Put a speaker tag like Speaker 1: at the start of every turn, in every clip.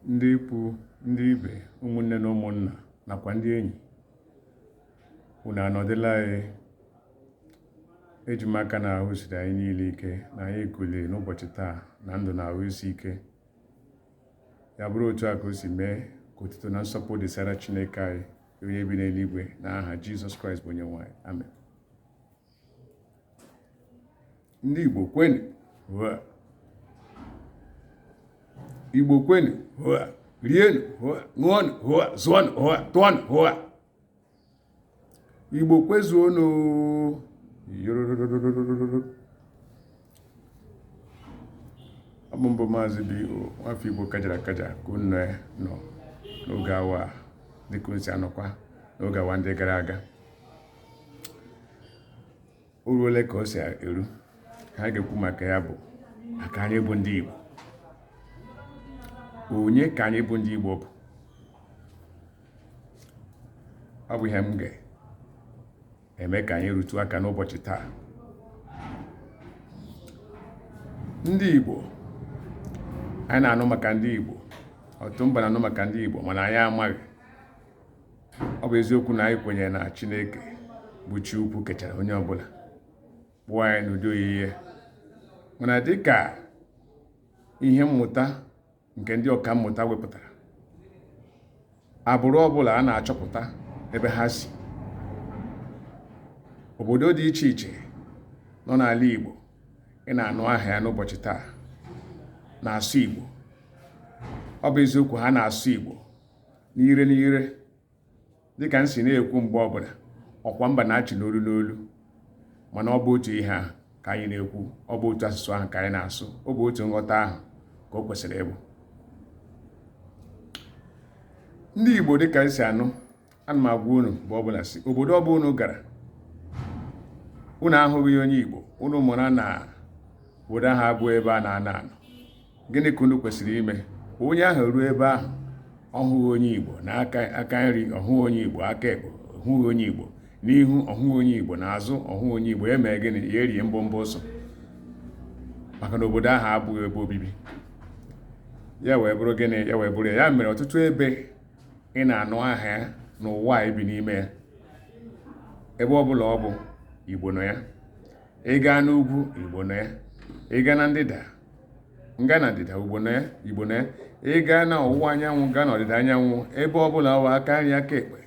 Speaker 1: Ndị ikwu, ndị ibe, ụmụnne na ụmụnna nakwa ndị enyi, unu anọdịla anyị. Eji m aka na ahụ siri anyị niile ike, na anyị kuliri n'ụbọchị taa na ndụ na ahụ isi ike. Ya bụrụ otu a ka o si mee, ka otuto na nsọpụrụ dịsara Chineke anyị onye bi n'eluigwe, n'aha Jizọs Kraịst bụ onye nwe anyị. Amen. Ndị Igbo kwenu! Hụa! Igbo kwenu! Hụa! Rienu! Hụa! Ṅụọnụ! Hụa! Zụọnụ! Hụa! Tụọnụ! Hụa! Igbo kwezuonụ! Ọ bụ m bụ Maazị B.O. nwafọ Igbo kajara akaja ka unu nọ n'oge awa a, dịka unu si anọkwa n'oge awa ndị gara aga. O ruole ka o si eru. Ha ga-ekwu maka ya bụ maka anyị bụ ndị Igbo. Onye ka anyị bụ ndị Igbo bụ? Ọ bụ ihe m ga-eme ka anyị rutu aka n'ụbọchị taa. Ndị Igbo, anyị na-anụ maka ndị Igbo, ọtụtụ mba na-anụ maka ndị Igbo, mana anyị amaghị. Ọ bụ eziokwu na anyị kwenyere na Chineke bụ chi ukwu kechara onye ọbụla, kpụọ anyị n'ụdị oyiyi, mana dịka ihe mmụta nke ndị ọka mmụta wepụtara, agbụrụ ọbụla a na-achọpụta ebe ha si, obodo dị iche iche nọ n'ala Igbo ị na-anụ aha ya n'ụbọchị taa na-asụ Igbo. Ọ bụ eziokwu, ha na-asụ Igbo n'ire n'ire, dịka m si na-ekwu mgbe ọbụla, ọkwa mba na-achị n'olu n'olu, mana ọ bụ otu ihe ahụ ka anyị na-ekwu, ọ bụ otu asụsụ ahụ ka anyị na-asụ, ọ bụ otu nghọta ahụ ka o kwesịrị ịbụ. Ndị Igbo, dịka m si anụ, ana m agwa unu mgbe ọbụla si obodo ọbụla unu gara, unu ahụghị onye Igbo, unu mara na obodo ahụ abụghị ebe a na-anọ anọ. Gịnị ka unu kwesịrị ime? Onye ahụ ruo ebe ahụ, ọ hụghị onye Igbo n'aka aka nri, ọ hụghị onye Igbo aka ekpe, ọ hụghị onye Igbo n'ihu, ọ hụghị onye Igbo n'azụ, ọ hụghị onye Igbo, ya mee gịnị? Ya erie mbọmbọ ọsọ, maka na obodo ahụ abụghị ebe obibi ya. Wee bụrụ gịnị? Ya wee bụrụ ya. Ya mere ọtụtụ ebe ị na-anụ aha ya n'ụwa anyị bi n'ime ya, ebe ọ bụla ọ bụ, Igbo nọ ya. Ị gaa n'ugwu, Igbo nọ ya. Ị gaa na ndịda, nga na ndịda, Igbo nọ ya, Igbo nọ ya. Ị gaa na ọwụwa anyanwụ, gaa na ọdịda anyanwụ, ebe ọ bụla ọ aka nri aka ekpe,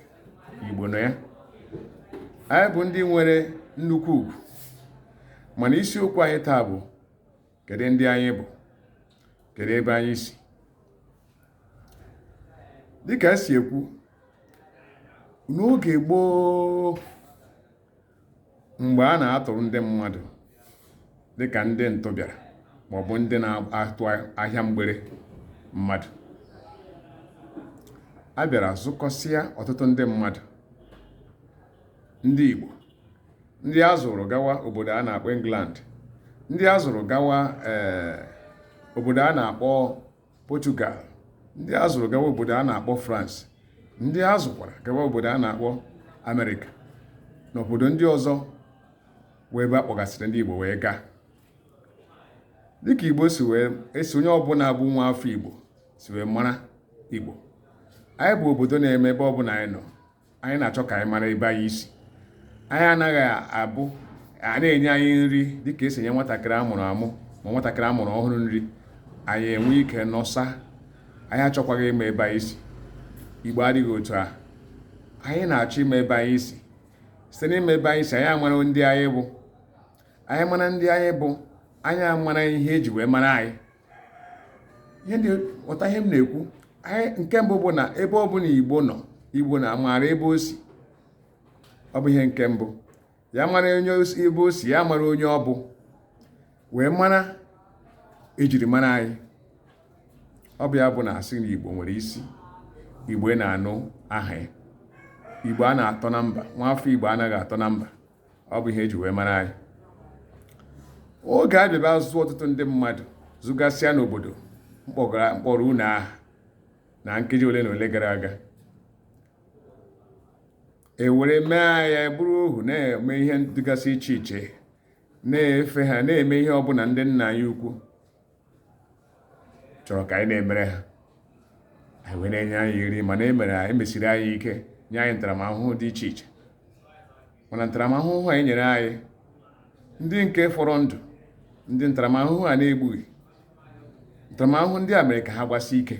Speaker 1: Igbo nọ ya. Anyị bụ ndị nwere nnukwu ugwu. Mana isiokwu anyị taa bụ kedu ndị anyị bụ, kedu ebe anyị si. Dịka e si ekwu n'oge gboo, mgbe a na-atụrụ ndị mmadụ dịka ndị ntọ bịara maọbụ ndị na-atụ ahịa mgbere mmadụ, a bịara zụkọsịa ọtụtụ ndị mmadụ, ndị Igbo, ndị a zụrụ gawa obodo a na-akpọ England, ndị a zụrụ gawa ee obodo a na-akpọ Portugal, ndị a zụrụ gawa obodo a na-akpọ France, ndị a zụkwara gawa obodo a na-akpọ Amerịka na obodo ndị ọzọ, wee ebe a kpọgasịrị ndị Igbo wee gaa. Dịka Igbo si wee esi, onye ọbụla bụ nwa afọ Igbo si wee mara Igbo, anyị bụ obodo na-eme ebe ọbụla anyị nọ, anyị na-achọ ka anyị mara ebe anyị si. Anyị anaghị abụ a na-enye anyị nri dịka esi enye nwatakịrị a mụrụ amụ ma nwatakịrị a mụrụ ọhụrụ nri, anyị enwe ike nọsa, anyị achọkwaghị ịma ebe anyị si. Igbo adịghị otu a. Anyị na-achọ ịma ebe anyị si. Site n'ịma ebe anyị si, anyị amara ndị anyị bụ. Anyị mara ndị anyị bụ, anyị amara ihe eji wee mara anyị. Ihe ndị ghọta ihe m na-ekwu anyị, nke mbụ bụ na ebe ọ bụla Igbo nọ, Igbo na-amara ebe o si. Ọ bụ ihe nke mbụ. Ya mara onye ebe o si, ya mara onye ọ bụ, wee mara ejiri mara anyị. Ọ bụ ya bụ na asị na Igbo nwere isi. Igbo na-anụ aha ya, Igbo a na-atọ na mba, nwaafọ Igbo anaghị atọ na mba. Ọ bụ ihe eji wee mara anyị. Oge a bịaba zụọ ọtụtụ ndị mmadụ zụgasịa n'obodo mkpọrọ unu aha na nkeji ole na ole gara aga, e were mee anyị bụrụ ohu, na-eme ihe dịgasị iche iche, na-efe ha, na-eme ihe ọbụla ndị nna anyị ukwu Chọrọ ka anyị na-emere ha, anyị wee na-enye anyị nri, mana e mere emesiri anyị ike, nye anyị ntaramahụhụ dị iche iche. Mana ntaramahụhụ anyị nyere anyị, ndị nke fọrọ ndụ, ndị ntaramahụhụ a na-egbughị, ntaramahụhụ ndị a mere ka ha gbasie ike,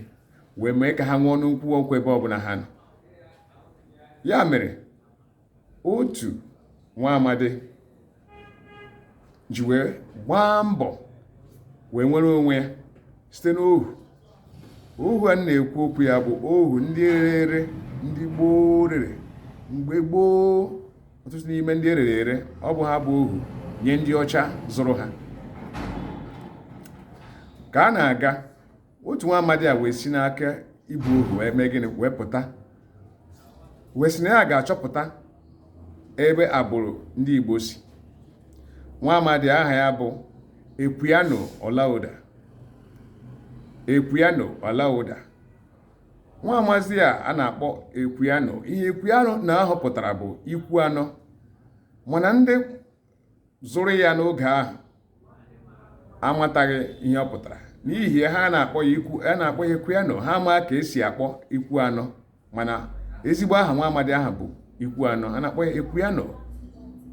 Speaker 1: wee mee ka ha nwee ọnụ nkwu okwu ebe ọbụla ha nọ. Ya mere otu nwa amadi ji wee gbaa mbọ wee nwere onwe ya site n'ohu. Ohu a na-ekwu okwu ya bụ ohu ndị rere ere, ndị gboo rere mgbe gboo. Ọtụtụ n'ime ndị erere ere, ọ bụ ha bụ ohu nye ndị ọcha zụrụ ha. Ka a na-aga, otu nwa amadi a wee si n'aka ibu ohu wee mee gịnị? Wee pụta, wee sị na ya ga-achọpụta ebe agbụrụ ndị Igbo si. Nwa amadi aha ya bụ Equiano Olaudah. Equiano Olaudah, nwa amazi a a na-akpọ Equiano. Ihe Equiano na ahụ pụtara bụ ikwu anọ, mana ndị zụrụ ya n'oge ahụ amataghị ihe ọ pụtara. N'ihi ha na-akpọ ya ikwu, a na-akpọ ya Equiano, ha ama ka esi akpọ ikwu anọ. Mana ezigbo aha nwa amadi ahụ bụ ikwu anọ, a na-akpọ ya Equiano.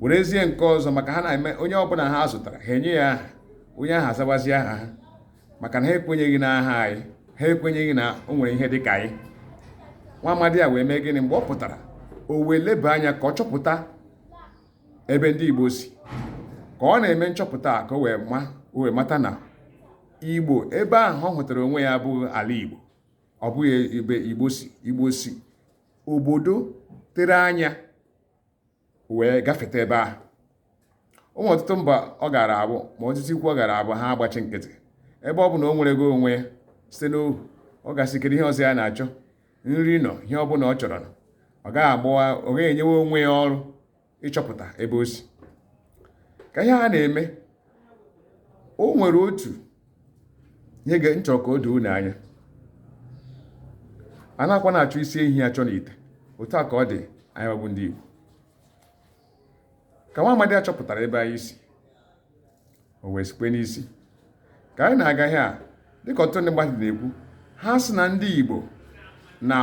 Speaker 1: Werezie nke ọzọ, maka ha na-eme onye ọbụla ha zụtara, ha enye ya aha, onye ahụ azabazie aha ha, maka na ha ekwenyeghị n'aha anyị, ha ekwenyeghị na o nwere ihe dị ka anyị. Nwa amadi a wee mee gịnị? Mgbe ọ pụtara, o wee leba anya ka ọ chọpụta ebe ndị Igbo si. Ka ọ na-eme nchọpụta a, ka o wee mata na Igbo ebe ahụ ọ hụtara onwe ya abụghị ala Igbo, ọ bụghị ebe Igbo si. Igbo si obodo tere anya wee gafete ebe ahụ. O nwere ọtụtụ mba ọ gara abụ, ma ọtụtụ ikwu ọ gara abụ, ha agbachi nkịtị. Ebe ọ bụ na o nwere ego onwe ya site n'ohu, ọ gasị kedu ihe ọzọ ya na-achọ? Nri nọ, ihe ọbụla ọ chọrọ nọ. Ọ gaghị agbọwa, ọ gaghị enyewe onwe ya ọrụ ịchọpụta ebe o si. Ka ihe a na-eme, o nwere otu ihe nchọrọ ka o doo unu anya. A na-akwa na-achọ isi ehi achọ n'ite. Otu a ka ọ dị anyị bụ ndị Igbo. Ka nwa amadi a chọpụtara ebe anyị si, o wee sikwe n'isi ka anyị na-aga ihe a. Dịka ọtụtụ ndị mmadụ na-ekwu, ha sị na ndị Igbo na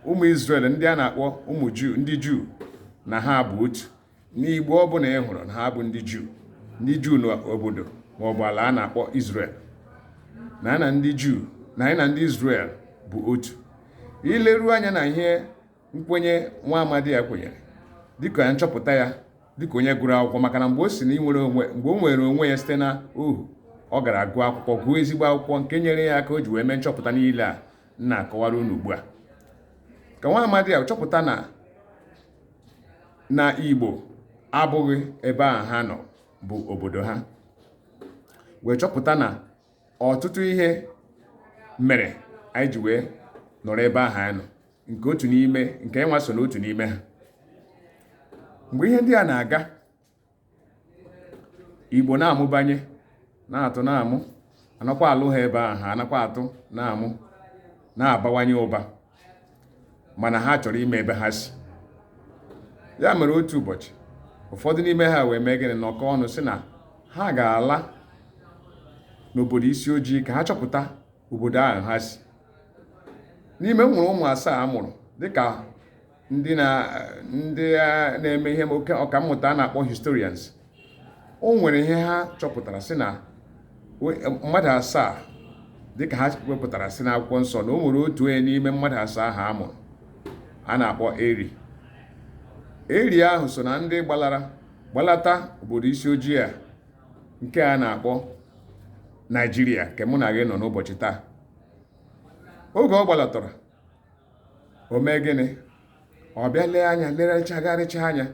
Speaker 1: ụmụ Israel, ndị a na-akpọ ụmụ Juu, ndị Juu, na ha bụ otu. N'Igbo ọbụla ị hụrụ na ha bụ ndị Juu, ndị Juu n'obodo maọbụ ala a na-akpọ Israel, na na ndị Juu na anyị na ndị Israel bụ otu. Ileru anya na ihe nkwenye nwa amadi ya kwenyere, dịka nchọpụta ya dịka onye gụrụ akwụkwọ, maka na mgbe o si na inwere onwe, mgbe o nwere onwe ya site na ohu, ọ gara gụọ akwụkwọ, gụọ ezigbo akwụkwọ nke nyere ya aka o ji wee mee nchọpụta niile a na-akọwara unu ugbu a. Ka nwa amadi a chọpụta na Igbo abụghị ebe ahụ ha nọ bụ obodo ha, wee chọpụta na ọtụtụ ihe mere anyị ji wee nọrọ ebe ahụ anyị nọ, nke otu n'ime nke nwa so n'otu n'ime ha. Mgbe ihe ndị a na-aga, Igbo na-amụbanye, na-atụ, na-amụ, anakwa alụ ha ebe ahụ, ha anakwa atụ, na-amụ, na-abawanye ụba, mana ha chọrọ ime ebe ha si. Ya mere otu ụbọchị, ụfọdụ n'ime ha wee mee gịnị? Nọkọ ọnụ sị na ha ga-ala n'obodo isi ojii ka ha chọpụta obodo ahụ ha si. N'ime nwere ụmụ asaa a mụrụ, dịka ndị na-eme ihe oke ọkammụta a na-akpọ historians, o nwere ihe ha chọpụtara sị na mmadụ asaa, dịka ha wepụtara si n'akwụkwọ nsọ, na o nwere otu onye n'ime mmadụ asaa ahụ a mụrụ a na-akpọ Eri. Eri ahụ so na ndị gbalara gbalata obodo isi ojii a nke a na-akpọ Naijiria, nke mụ na gị nọ n'ụbọchị taa. Oge ọ gbalatara, o mee gịnị? Ọ bịa lee anya, lerechagharịcha anya,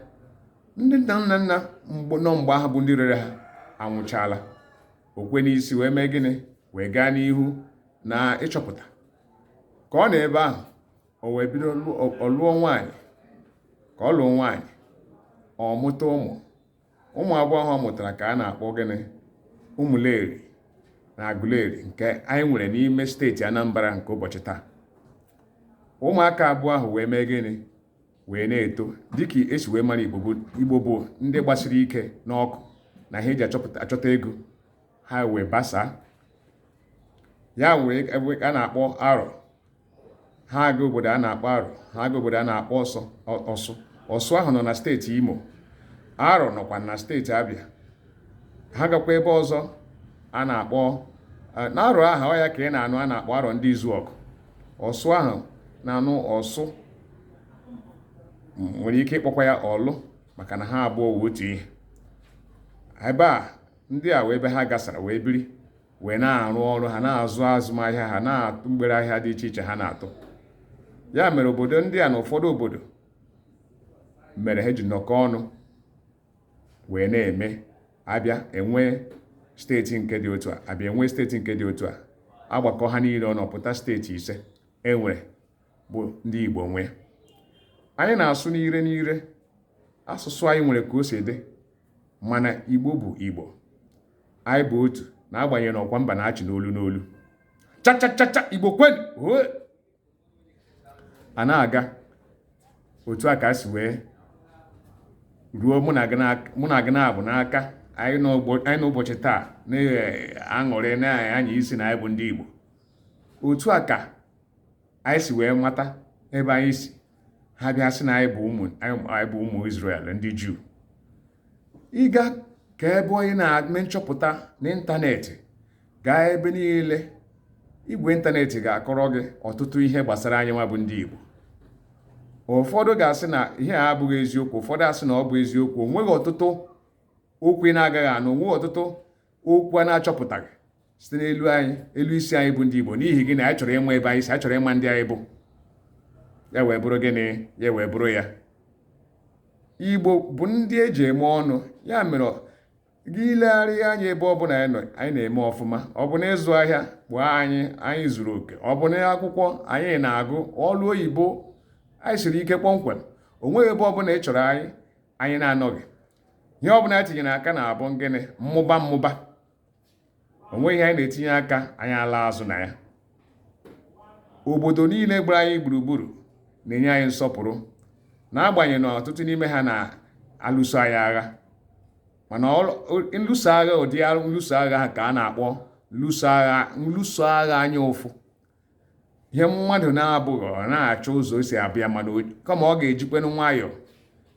Speaker 1: ndị nna nna nna nọ mgbe ahụ bụ ndị rere ha anwụchala. O kwe n'isi wee mee gịnị? Wee gaa n'ihu na ịchọpụta. Ka ọ nọ ebe ahụ, o wee bido ọ lụọ nwaanyị. Ka ọ lụọ nwaanyị, ọ mụta ụmụ. Ụmụ abụọ ahụ ọ mụtara ka a na-akpọ gịnị? Ụmụleri na Agụleri, nke anyị nwere n'ime steeti Anambra nke ụbọchị taa. Ụmụaka abụọ ahụ wee mee gịnị? Wee na-eto dịka esi wee mara Igbo. Igbo bụ ndị gbasiri ike n'ọkụ na ihe eji achọta ego. Ha wee basaa. Ya nwere ebe a na-akpọ Arọ. Ha aga obodo a na-akpọ Arọ, ha aga obodo a na-akpọ Ọsọ Ọsụ. Ọsụ ahụ nọ na steeti Imo, Arọ nọkwa na steeti Abịa. Ha gakwa ebe ọzọ a na-akpọ na Arọ ahụ, ọ ya ka ị na-anụ a na-akpọ Arọ ndị Izuọgụ. Ọsụ ahụ na-anụ Ọsụ, nwere ike ịkpọkwa ya Ọlụ, maka na ha abụọ wụ otu ihe. Ebe a ndị a wee ebe ha gasara wee biri, wee na-arụ ọrụ ha, na-azụ azụmahịa ha, na-atụ mgbere ahịa dị iche iche ha na-atụ. Ya mere obodo ndị a na ụfọdụ obodo mere ha ji nọkọ ọnụ wee na-eme. Abịa enwe steeti nke dị otu a, abịa enwe steeti nke dị otu a, agbakọ ha niile ọnụ pụta steeti ise enwere bụ ndị Igbo nwee. Anyị na-asụ n'ire n'ire, asụsụ anyị nwere ka o si dị, mana Igbo bụ Igbo. Anyị bụ otu, na-agbanyeghị na ọkwa mba na-achị n'olu n'olu. Chachachacha, Igbo kwenu! A na-aga otu a ka a si wee ruo mụ na gị na-abụ n'aka anyị n'ụbọchị taa na-aṅụrị na-anya isi na anyị bụ ndị Igbo. Otu a ka anyị si wee mata ebe anyị si. Ha bịa sị na anyị bụ ụmụ Israel, ndị Juu. Ịga ka ebe onye na-eme nchọpụta n'ịntanetị gaa ebe niile, igwe ịntanetị ga-akọrọ gị ọtụtụ ihe gbasara anyị nwa bụ ndị Igbo. Ụfọdụ ga-asị na ihe a abụghị eziokwu, ụfọdụ asị na ọ bụ eziokwu. O nweghị ọtụtụ okwu ị na-agaghị anụ, onweghị ọtụtụ okwu a na-achọpụtaghị site n'elu anyị, elu isi anyị bụ ndị Igbo. N'ihi gịnị? Anyị chọrọ ịma ebe anyị si, anyị chọrọ ịma ndị anyị bụ. Ya wee bụrụ gịnị? Ya wee bụrụ ya, Igbo bụ ndị eji eme ọnụ. Ya mere gị legharịa anya ebe ọ bụla anyị nọ, anyị na-eme ọfụma. Ọ bụ na ịzụ ahịa, kpụọ anyị, anyị zuru oke. Ọ bụ na akwụkwọ anyị na-agụ, ọlụ oyibo, anyị siri ike kpọmkwem. O nweghị ebe ọbụla ị chọrọ anyị, anyị na-anọghị. Ihe ọbụla anyị tinyere aka na-abụ gịnị? Mmụba, mmụba. O nweghị ihe anyị na-etinye aka anyị ala azụ na ya. Obodo niile gbara anyị gburugburu na-enye anyị nsọpụrụ, n'agbanyeghị na ọtụtụ n'ime ha na-alụso anyị agha. Mana nlụso agha, ụdị nlụso agha ha ka a na-akpọ nlụso agha anya ụfụ. Ihe mmadụ na-abụghị, ọ na-achọ ụzọ o si abịa, mana kama ọ ga-ejikwenụ nwayọọ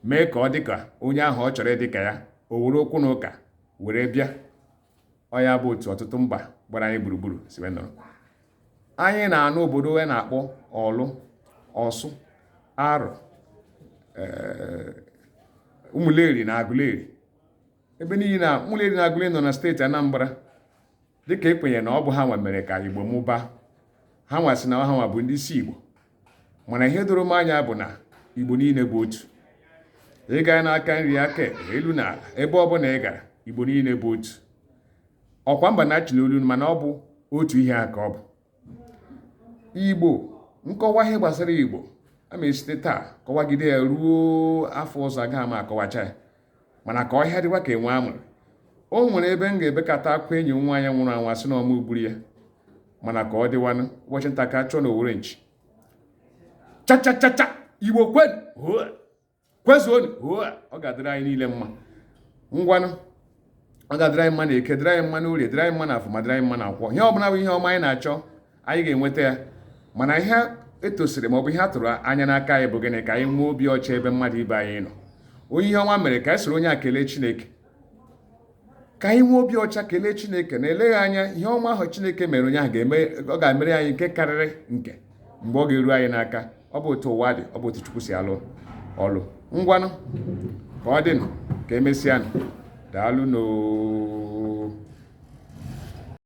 Speaker 1: mee ka ọ dị ka onye ahụ ọ chọrọ ịdị ka ya, o were okwu na ụka were bịa. Ọ ya bụ otu ọtụtụ mba gbara anyị gburugburu si wee nọrọ. Anyị na-anụ obodo a na-akpọ Ọlụ, Ọsụ, Arọ, Ụmụleri na Agụleri. Ebe niile na Ụmụleri na Agụleri nọ na steeti Anambra, dịka ekwenyere na ọ bụ ha nwa mere ka Igbo mụbaa. Ha nwa sị na ha nwa bụ ndị isi Igbo, mana ihe doro m anya bụ na Igbo niile bụ otu. Ị gaa n'aka nri, aka ekpe, elu na ala, ebe ọbụla ị gara, Igbo niile bụ otu. Ọkwa mba na-achị n'olu, mana ọ bụ otu ihe a ka ọ bụ Igbo. Nkọwa ihe gbasara Igbo a ma esite taa kọwagide ya ruo afọ ọzọ, agaghị m akọwacha ya, mana ka ọhịa dịkwa ka enwe amụrụ. O nwere ebe m ga-ebekata akwa enyi m nwaanyị nwụrụ anwụ, asị na ọmụ gburu ya, mana ka ọ dịwanụ. Ụbọchị nta ka chọọ na owere nchi. Chachachacha, Igbo kwenu, kwezuonu! Ọ ga-adịrị anyị niile mma. Ngwanụ, ọ ga-adịrị anyị mma na Eke, dịrị anyị mma na Orie, dịrị anyị mma na Afọ, ma dịrị anyị mma na Nkwọ. Ihe ọbụla bụ ihe ọma anyị na-achọ, anyị ga-enweta ya. Mana ihe etosiri maọbụ ihe a tụrụ anya n'aka anyị bụ gịnị? Ka anyị nwee obi ọcha ebe mmadụ ibe anyị nọ. Onye ihe ọma mere, ka anyị soro onye a kelee Chineke. Ka anyị nwee obi ọcha kelee Chineke, na eleghị anya ihe ọma ahụ Chineke mere onye ahụ ga-eme, ọ ga-emere anyị nke karịrị nke mgbe ọ ga-eru anyị n'aka. Ọ bụ otu ụwa dị, ọ bụ otu Chukwu si alụ ọlụ. Ngwanụ, ka ọ dịnụ, ka emesịanụ. Daalụ noo.